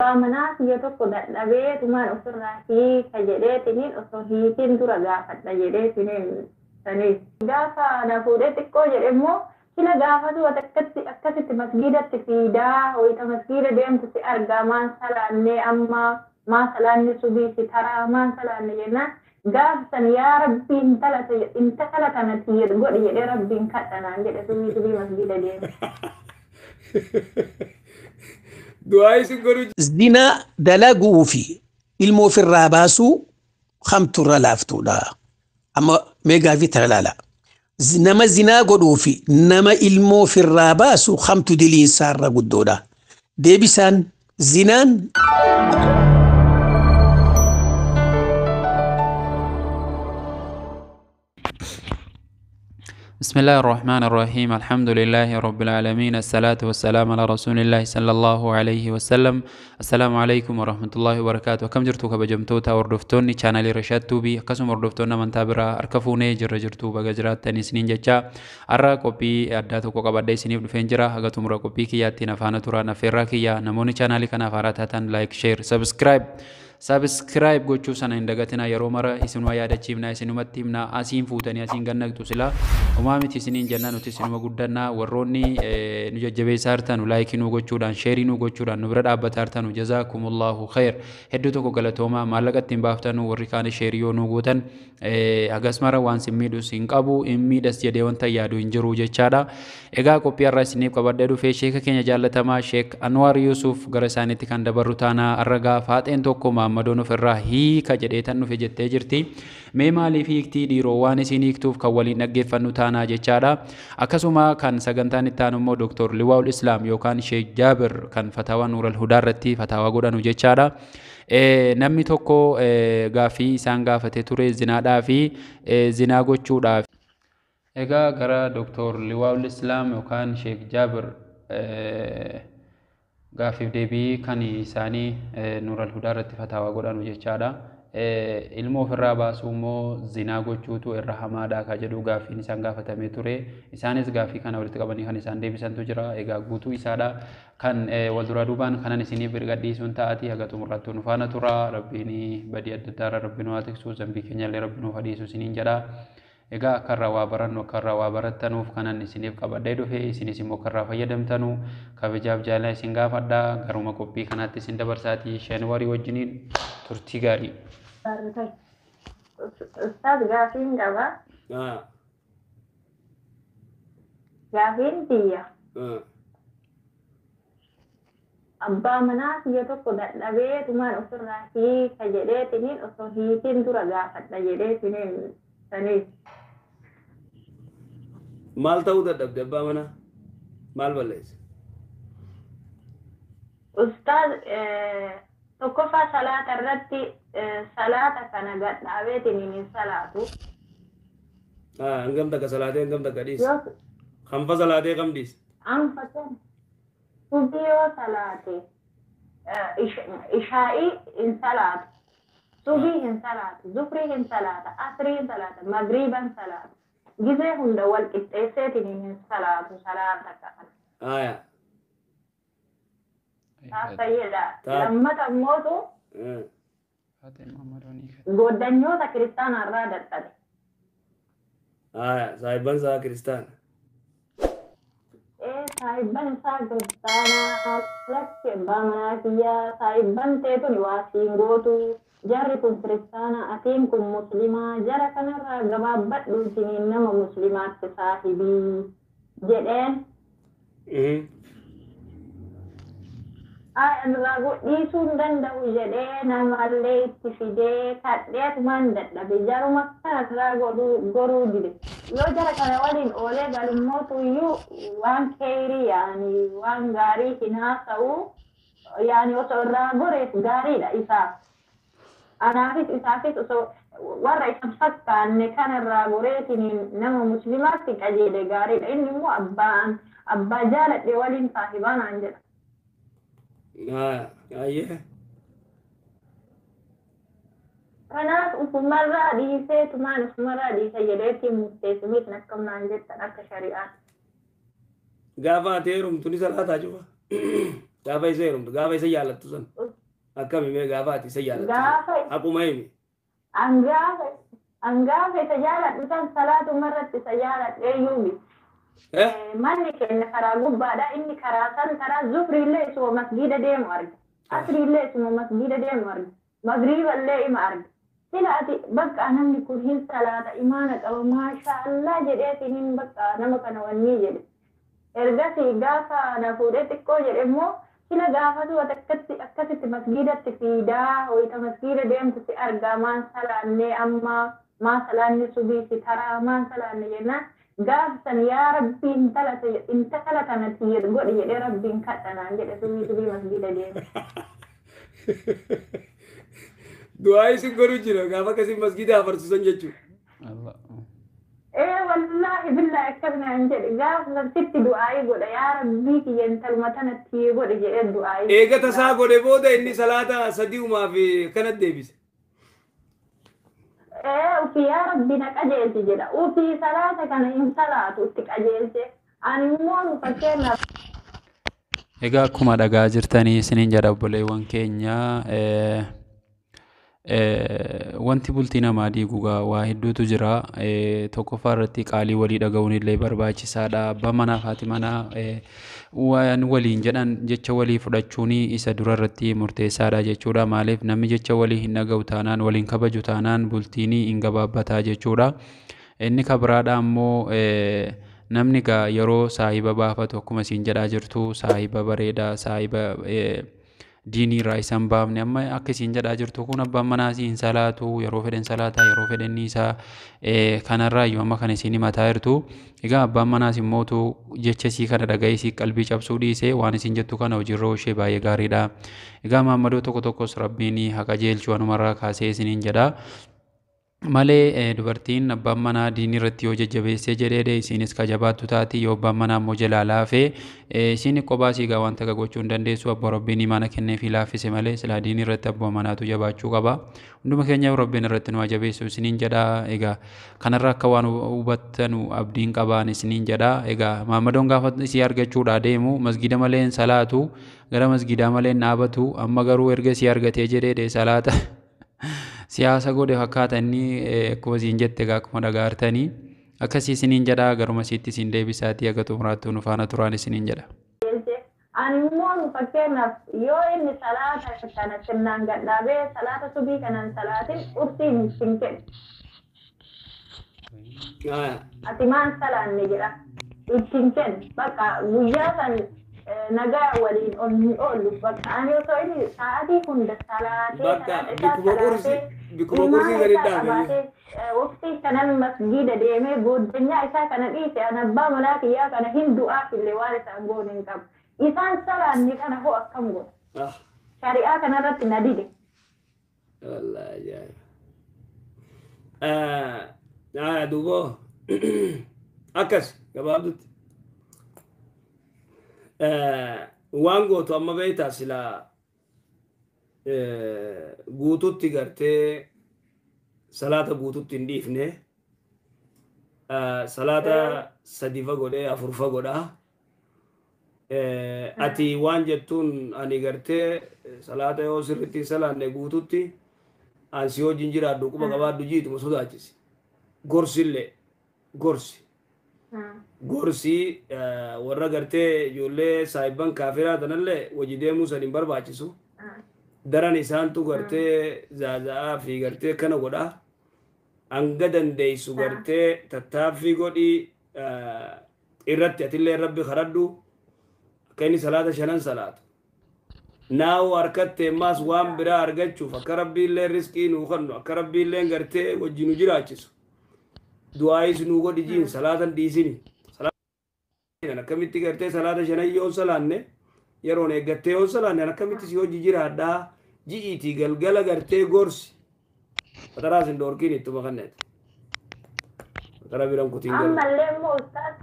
Abbaa manaa kiyya tokko dadhabee tumaan ofirraa hiika jedheetiniin osoo hiikin dura gaafadha jedheetiniin saniif. Gaafa na fuudhee xiqqoo jedhe immoo sila gaafatu akkatti akkasitti masgiidatti fiidaa wayita masgiida deemtu si argaa maan salaannee amma maa salaanni subii si taraa maan salaanne jennaan gaafa san yaa rabbii intala tana tiyya godhi jedhee rabbiin kadhanaan jedhe subii subii masgiida deemu. Du'aa isin godhu. Zinaa dalaguu fi ilmoo ofirraa baasuu hamturra laaftuudha. Amma mee gaafii tana ilaala. Nama zinaa godhuu fi nama ilmoo ofirraa baasu hamtu diliinsaarra guddoodha. Deebisaan zinaan بسم الله الرحمن الرحيم، الحمد لله رب العالمين، الصلاة والسلام على رسول الله صلى الله عليه وسلم. السلام عليكم ورحمة الله وبركاته. كم جرتو كبجمتوتا وردفتوني channel رشاد توبي، akkasuma hordoftoonni amantaa biraa harka fuunee jirra jirtu baga jiraattan isiniin jecha har'a qophii addaa tokko qabadhee isiniif dhufeen jira. Haga xumura qophii kiyyaattiin afaana turaan affeerraa kiyya. Namoonni chaanaalii kanaaf haaraa taatan like, share, subscribe gochuu sana hin dagatina. Yeroo mara isinuma yaadachiifna, isinumatti himna, asiin fuutanii asiin gannaqxu silaa homaa miti isiniin jenna. Nuti isinuma guddannaa. Warroonni nu jajjabeessaa jirtanu like nuu gochuudhaan, share nuu gochuudhaan nu bira dhaabbataa jirtanu, jazaakumullahu khayr, hedduu tokko galatoomaa. Maallaqa ittiin baaftanu warri kaan share yoo nuu gootan hagas mara waan sin miidhus hin qabu, hin miidhas jedhee wanta yaadu hin jiru jechaadha. Egaa qophii har'a isiniif qabadhee dhufee sheeka keenya jaallatamaa Sheek Anwaar Yuusuf gara isaaniitti kan dabarru taanaa. Arragaa faaxeen tokko Maammadoon ofirraa hiika jedhee tan dhufe jettee jirti. Mee maaliif hiiktii dhiiroo waan isiin hiiktuuf kan waliin dhaggeeffannu taanaa jechaadha. Akkasuma kan sagantaan itti aanu immoo Dr. Liwaa'ul Islaam yookaan Sheek Jaabir kan fataawaa Nuural Hudaa irratti fataawaa godhanu jechaadha. Namni tokko gaaffii isaan gaafate ture zinaadhaa fi zinaa gochuudhaaf. Egaa gara Dr. Liwaa'ul Islaam yookaan Sheek Jaabir gaaffiif deebii kan isaanii Nuural Hudaa irratti fataawaa godhanu jechaadha. Ilmoo ofirraa baasuu immoo zinaa gochuutu irra hamaadha ka jedhu gaaffiin isaan gaafatamee ture. Isaanis gaaffii kana walitti qabanii kan isaan deebisantu jira. Egaa guutuu isaadha kan wal duraa duubaan kanan isiniif gadhiisuun ta'ati. Haga xumuraatti nu faana tura. Rabbiin badii adda addaarra rabbi nu haa tiksu, zambii keenyallee rabbi nuuf haa isiniin jedha. Egaa akka irraa waa barannu, akka irraa waa barattanuuf kanan isiniif qabadhee dhufe, isinis immoo akka irraa fayyadamtanu kabajaaf jaalala isin gaafadha. Garuma qophii kanaatti isin dabarsaatii sheenwarii wajjiniin turtii gaarii. Ustaaz, gaafiin qaba. Gaafiin tiyya. Abbaa manaa kiyya tokko dadhabee tumaan ofirraa hiika jedheetiniin osoo hiikin dura gaafadha jedheetiniin saniif. Maal ta'uu dadhabde? Abbaa manaa maal balleesse? Ustaaz, tokkoffaa salaata irratti salaata kana gadhaabeetiniin hin salaatu. Hangam takka salaatee, hangam takka dhiise? Kanfa salaatee, kam dhiise? Anfatan subii yoo salaate ishaa'ii hin salaatu. Subii hin salaatu, zufrii hin salaata, asrii hin salaata, magriiba hin salaatu. Gizee hunda wal qixxeesseetiin hin salaatu salaata kana. Fayyada. Lammata immootu goddanyoota kiristaanaa irraa dadhabe. Saahibban isaa kiristaana. Saahibban isaa kiristaanaa. Lakki, abbaa manaa kiyyaa saahibban teetuni waa siin gootu. Jarri kun kiristaana, atiin kun muslimaa, jara kanarraa gabaabbadhuutiniin nama muslimaatti saahibii jedheen. Irraa dhiisuu hin danda'u jedhee namallee itti fidee kadheetumaan dadhabe, jaruma kanarraa goruu dide. Yoo jara kana waliin oolee galummootu iyyuu waan keerii yaani waan gaarii hin haasa'u, yaani osoo irraa goreef gaariidha isaaf. Anaafis isaafis osoo warra isa fakkaanne kanarraa goreetiin nama muslimaatti qajeele gaariidha. Inni immoo abbaan abbaa jaaladhe waliin saahibaa naan jedha. Ayyee. Kanaaf ufumarraa dhiisee tumaan ufumarraa dhiise jedheetti murteessumis akkam naan jettan akka shari'aatti? Gaafa ati heerumtu ni salaataa cufa? Gaafa isa heerumtu, gaafa isa jaalattu san. Akkami mee gaafa ati isa jaalattu? Gaafa Haquma himi. An gaafa isa jaaladhu san salaatuma irratti isa jaaladhee yuumi. Eh? Manni keenya karaa gubbaadha. Inni karaa san karaa zuhriillee isuma masgiida deemu arga. Asriillee isuma masgiida deemu arga. Magriiballee ima arga. Sila ati bakka namni kun hin salaata, imaana qaba, maasha Allah jedheetiin bakka nama kana wanni jedhe. Ergasii gaafa na fuudhee xiqqoo jedhe immoo sila gaafatu ati akkatti akkasitti masgiidatti fiidaa wayita masgiida deemtu si argaa, maan salaannee amma, maa salaanni subii si taraa, maan salaanne jennaan, gaafa san yaa Rabbii intala kanatti godhi jedhee Rabbiin kadhanaan jedhe, subii subii masgiida deeme. Du'aa isin godhu jira gaafa akkasii masgiida afarsiisan jechuudha. Allah. Ee wallaahi billaahi, akkas naan jedhe. Gaafa san sitti du'aayii godha, yaa Rabbii kiyya intaluma tanatti godhi jedhee du'aayii. Eega tasaa godhe booda inni salaata sadiumaa fi kanatti deebise. Ee, ufii yaa Rabbi na qajeelchi jedha. Ufii salaata kana hin salaatu, itti qajeelche. Ani immoo fakkeenyaaf Egaa akkuma dhagaa jirtanii isiniin jedha obboleewwan keenya, wanti bultii namaa diigu gaa waa hedduutu jira. Tokkoffaa irratti qaalii walii dhaga'uun illee barbaachisaadha. Abbaan manaa fi haati manaa waan waliin jedhan jecha walii fudhachuun isa dura irratti murteessaadha jechuudha. Maaliif, namni jecha walii hin dhaga'u taanaan, waliin kabaju taanaan, bultiin hin gabaabbataa jechuudha. Inni kabiraadha ammoo namni gaa yeroo saahiba baafatu, akkuma isiin jedhaa jirtu, saahiba bareedaa, saahiba diinii irraa isa hin baafne. Amma akka isiin jedhaa jirtu kun abbaan manaa isii hin salaatu, yeroo fedhen salaataa, yeroo fedhen isaa, kanarraa iyyuu amma kan isiin himataa jirtu. Egaa abbaan manaas immootu jecha isii kana dhaga'ee isii qalbii cabsuu dhiisee waan isiin jettu kana hojiirra ishee baay'ee gaariidha. Egaa maammadoo tokko tokkos Rabbiin haa qajeelchu anumarraa kaasee isiniin jedha. Malee dubartiin abbaan manaa diinii irratti yoo jajjabeessee jedhee isiinis kajabaattu taati. Yoo abbaan manaa immoo jalaa laafee, isiin kophaa isii gaa wanta gochuu hin dandeessu. Abbaa Rabbiin imaana kenneefii laaffise malee silaa diinii irratti abbaa manaatu jabaachuu qaba. Hunduma keenyaaf Rabbiin irratti nu haa jabeessu isiniin jedha. Egaa kanarra akka waan hubattanu abdiin qabaan isiniin jedha. Egaa maammadoon gaafa isii argachuudhaa deemu masgiida malee hin salaatu, gara masgiidaa malee hin dhaabatu. Amma garuu erga isii argatee jedhee salaata siyaasa godhe fakkaata inni, akkuma isiin jette egaa akkuma dhagaartanii akkasii isiniin jedha. Garuma isiitti isin deebisaatii akka xumuraatti nu faana turaan isiniin jedha. Ani immoo fakkeenyaaf yoo inni salaata kana sirnaan gadhaabee salaata subii kanan salaatin qursiin hin kennu. Ati maan salaanne jedha. Ittiin kennu. Bakka guyyaa san nagaa waliin ol hin oollu. Bakka ani osoo inni sa'aatii hunda salaatee Bakka salaata isaa bikkuma qursii salaatee bikkuma qursii imaana gadi isaa dhaabee. qabaatee waqtii kanan masgiida deemee booddanyaa isaa kana dhiise, an abbaa manaa kiyyaa kana hin du'aaf illee waan isaan goone hin qabu. Isaan salaanni kana hoo akkam godha? Shari'aa kanarratti na dide. Wallahi ajaa'iba. Duuba akkas gabaabdutti. Waan gootu amma beektaa, silaa guututti gartee salaata guututti hin dhiifne, salaata sadifa godhee afurfa godhaa. Ati waan jettuun ani gartee salaata yoo sirritti hin salaanne guututti an si wajjin jiraadhu quba qabaadhu jiituma sodaachisi. Gorsillee gorsi. Gorsi warra gartee ijoollee saayibban kaafiraa tanallee wajji deemuu san hin barbaachisu. Daran isaantu gartee zaaza'aa fi gartee kana godhaa. Hanga dandeessu gartee tattaaffii godhii irratti atillee Rabbi kadhadhu akka inni salaata shanan salaatu. Naawu harkatte ammaas waan biraa argachuuf akka Rabbiillee riskii nuu kennu, akka Rabbiillee gartee wajji nu jiraachisu. Du'aayis nuu godhi jiin, salaatan dhiisini. Salaatan akkamitti gartee salaata shanan yoo salaanne, yeroon eeggattee yoo salaanne, akkamitti si hojii jiraadhaa ji'iitii galgala gartee gorsi. Fataraas hin dhoorkiin ittuma kanneeti. Fatara biran kutiin galu. Ammallee immoo ustaas,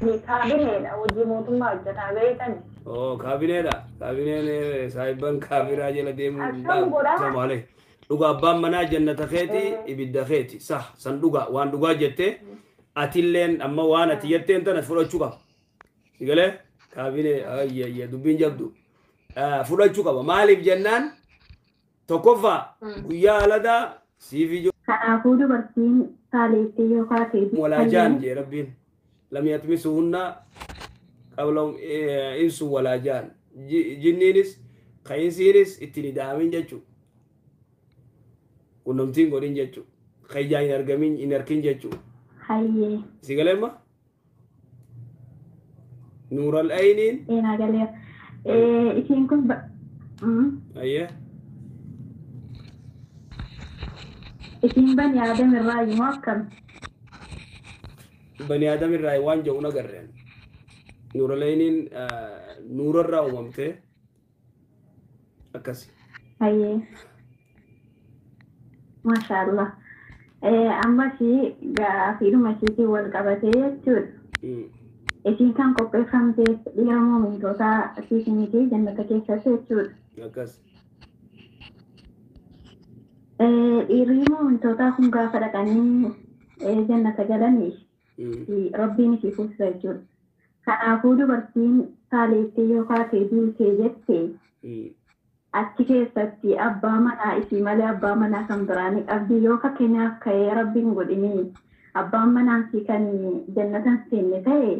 inni kaabineedha, hojii mootummaa hojjetaa beekani. Oo, kaabineedha. Kaabineen saayibban kaafiraa jala deemuu hin Akkam godhaa? danda'amu. Dhugaa abbaan manaa jannata keeti, ibidda keeti. Sah, san dhugaa waan dhugaa jettee atilleen amma waan ati jetteen tana fudhachuu qaba. Sigalee kaabinee, ayyayya, dubbiin jabdu. Fudhachuu qaba. Maaliif jennaan Tokkoffaa guyyaa aladaa siif ijoo Kanaafuu dubartiin saaleetti yookaan ta'e walaa jaan jee Rabbiin. Lam yatmisuhunna qablahum insu walaa jaan. Jinniinis kayinsiinis ittiin ida'amin jechuu. Qunnamtiin godhin jechuu. Kayyaan hin argamin hin arkin jechuu. Hayyee. Si galee amma? Nuural ayniin. Eenaa galeera. Isiin kun Ayyee. Isiin bani aadam irraa immoo akkam? Bani aadam irraa waan jedhu agarreen. Nuural ayniin nuurarraa uumamtee akkasi. Hayyee. Maashaallah. Ammas gaafiidhuma isiitiin wal qabatee jechuudha. Isiin kan qopheeffamteef dhiira muumintootaa isiitii miti jannata keessatti jechuudha. Akkas. Dhiirri muumintootaa kun gaafa dhaqanii jannata galanii Rabbiin isii fuusa jechuudha. Kanaafuu dubartiin saaleetti yookaan ta'e duutee jette achi keessatti abbaa manaa isii malee abbaa manaa kan biraa ni qabdi. Yoo fakkeenyaaf ka'ee Rabbiin godhinii abbaan manaa isii kan jannatan seenne ta'e,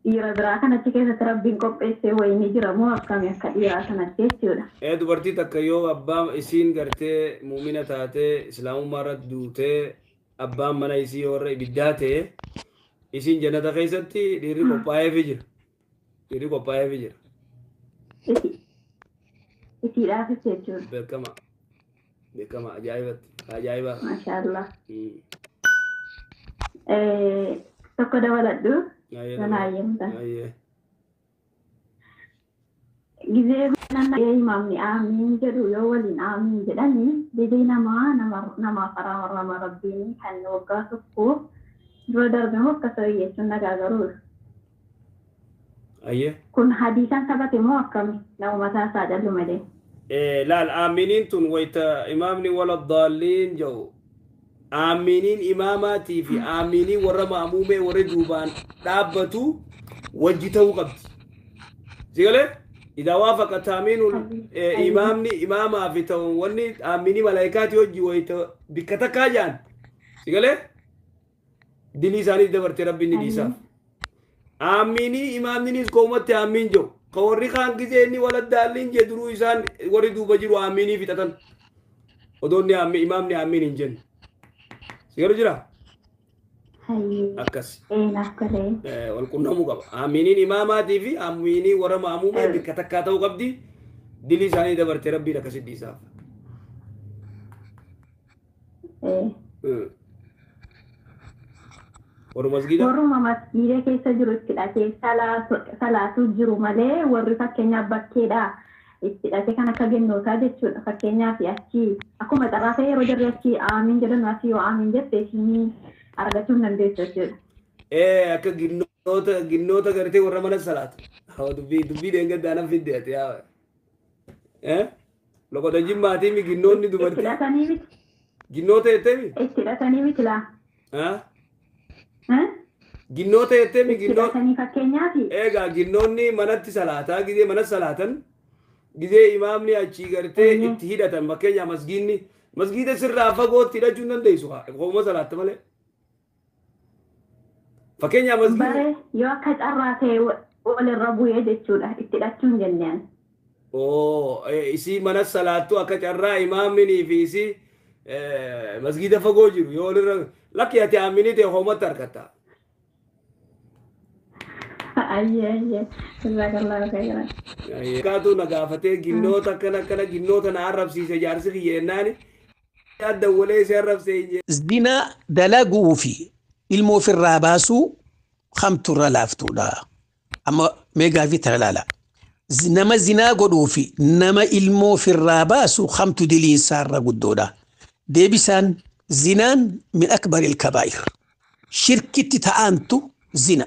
dhiira biraa kan achi keessatti Rabbiin qopheessee wayii ni jira moo akkami akka dhiiraa sanatti jechuudha? Ee, dubartii takka yoo abbaa isiin gartee muumina taatee islaamummaa irratti duutee, abbaan mana isii warra ibiddaa ta'e, isiin jannata keessatti dhiirri qophaa'eefii jira. Dhiirri qophaa'eefii jira. Isiidhaafis jechuudha. Beekama. Beekama, ajaa'ibatti. Ajaa'iba. Maashaallah. Tokko dabaladhu. Sana hayyamta. Ayyee. Gizee nama imaamni aamiin jedhu yoo waliin aamiin jedhanii dilii namaa namaaf araarama Rabbiin kan waggaa tokko dura darbe moo akka ta'e jechuun nagaa garuudha. Ayyee. Kun hadiisaan sabate moo akkami? Nama mataa isaa callu malee. Laal, aaminiin tun wayta imaamni wala daalliin jedhu, aaminiin imaamaatii fi aaminiin warra maamuumee warra duubaan dhaabbatu wajji ta'uu qabdi. Si galee? Idaa waafaqa taamiinul imaamni imaamaa fi ta'u wanni aaminii malaayikaati wajji wayta bikka takkaa jaan. Si galee? Dilii isaanii dabartee Rabbiin ni dhiisaaf. Aaminii imaamninis koomatti aamiin jedhu. Ka warri kaan gisee inni wala daalliin jee duruu isaan warri duuba jiru aaminii fixatan. Odoo inni imaamni aamiin hin jenne. Si galu jira? Hayyee. Akkas. Naaf galee. Wal qunnamuu qaba. Aaminiin imaamaatii fi aaminii warra maamuumee bikka takkaa ta'uu qabdi. Dilii isaanii dabartee Rabbiin akkasitti dhiisaaf. Warra masgiida. Warruma masgiida keessa jiru itti hidhatee salaatu jiru malee, warri fakkeenyaaf bakkeedha itti hidhatee kan akka gennootaa jechuudha. Fakkeenyaaf achi akkuma carraa ta'e yeroo jarri achi aamiin jedhan, asii yoo aamiin jette isinii argachuu hin dandeessu jechuudha. Ee, akka ginnoota gartee warra mana salaatu. Haa, dubbii deengaddaa nan fidde ati yaa. Loqoda jimmaatii mi ginnoonni Itti dubartii. hidhatanii miti. Ginnoota jettee mi? Itti hidhatanii miti laa. Haa? Ginnoota jettee mi Itti ginnoota? hidhatanii fakkeenyaaf. Egaa ginnoonni manatti salaataa gizee mana salaatan gizee imaamni achii gartee itti hidhatan, fakkeenyaaf masgiinni masgiida sirraa fagootti hidhachuu hin dandeessu, kopuma salaatta malee. Fakkeenyaaf masgiida. Bare yoo akka carraa ta'e walirra bu'ee jechuudha itti hidhachuu hin jenneen. Oo, isii mana salaattu akka carraa imaamnii fi isii masgiida fagoo jiru yoo walirra lakki ati aaminii ta'e hoomatti harkatta. Ayyee ayyee. Jazakallahu khairan. Akkaatu na gaafatee ginnoota akkana akkana ginnoota na arrabsiise jaarsi kiyya jennaani adda walee si arrabsee hin jee. Zinaa dalaguu fi ilmoo ofirraa baasuu kamtu irra laaftuudha? Amma mee gaafii tana ilaala. Nama zinaa godhuu fi nama ilmoo ofirraa baasu kamtu diliinsaa irra guddoodha? Deebisaan zinaan min akbari ilkabaa'ir. Shirkitti ta'antu zina.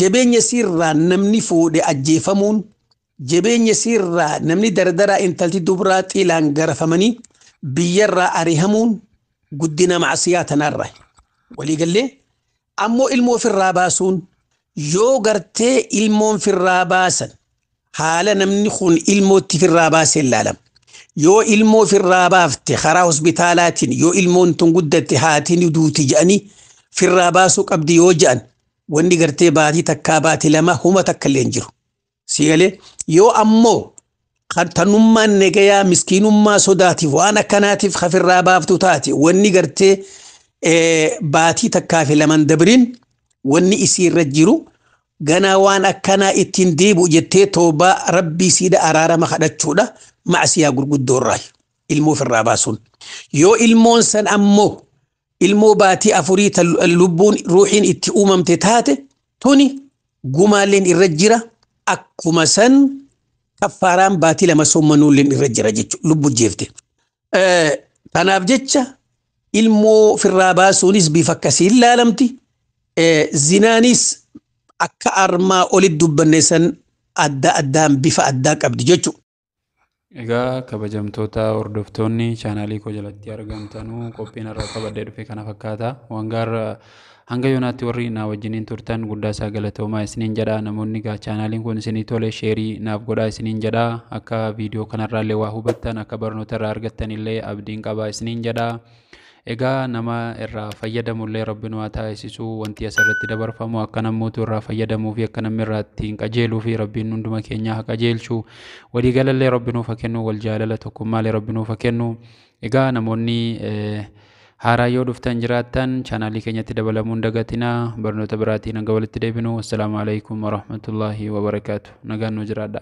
Jabeenya siirraa namni fuudhe ajjeefamuun, jabeenya siirraa namni dardaraa intalti dubraa xiilaan garafamanii biyyarraa arihamuun guddina macsiyaa tanarra. Waliigallee ammoo ilmoo ofirraa baasuun yoo gartee ilmoon firraa baasan haala namni kun ilmootti firraa baasee ilaalama. Yoo ilmoo ofirraa baafte karaa hospitaalaatiin, yoo ilmoon tun guddatte haatiin duuti jedhanii firraa baasuu qabdi yoo jedhan, wanni gartee baatii takkaa baatii 2 huma takka illee hin jiru. Sigalee yoo ammoo tanummaan nagayaa miskiinummaa sodaatiif waan akkanaatiif hafirraa baaftu taate, wanni gartee baatii takkaa fi laman dabriin wanni isiirra jiru ganaa waan akkanaa ittiin deebi'u jettee toobaa rabbii siidha araarama kadhachuudha macsiyaa gurguddoorraa ilmoo ofirraa baasuun. Yoo ilmoon san ammoo ilmoo baatii 4 lubbuun ruuxiin itti uumamte taate, tuni gumaalleen irra jira, akkuma san kaffaaraan baatii 2 soommanuulleen irra jira jechuudha lubbu jeefte. Kanaaf jecha ilmoo ofirraa baasuunis bifa akkasiin laalamti. Zinaanis akka armaa olitti dubbanne san adda addaan bifa addaa qabdi jechuudha. Egaa kabajamtoota hordoftoonni chaanaalii koo jalatti argamtanuu, qophiin irraa qabadhee dhufe kana fakkaata. Waan gaara hanga yoonaatti warri naa wajjiniin turtan guddaa isaa galatoomaa isiniin jedha. Namoonni egaa chaanaaliin kun isinii tole sheerii naaf godhaa isiniin jedha. Akka viidiyoo kanarraa illee waa hubattan, akka barnoota irraa argattan illee abdiin qaba isiniin jedha. Egaa nama irraa fayyadamullee rabbi nu haa taasisu. Wanti asirratti dabarfamu akka namoota irraa fayyadamuu fi akka namni irraa ittiin qajeeluu fi rabbiin hunduma keenya haa qajeelchu. Waliigalallee rabbi nuuf haa kennu, wal jaalala tokkummaalee rabbi nuuf haa kennu. Egaa namoonni haaraa yoo dhuftan jiraattan chaanaalii keenyatti dabalamuun dagatinaa. Barnoota biraatiin hanga walitti deebinu, assalaamu alaikum warahmatullaahi wabarakaatu. Nagaan nu jiraadha.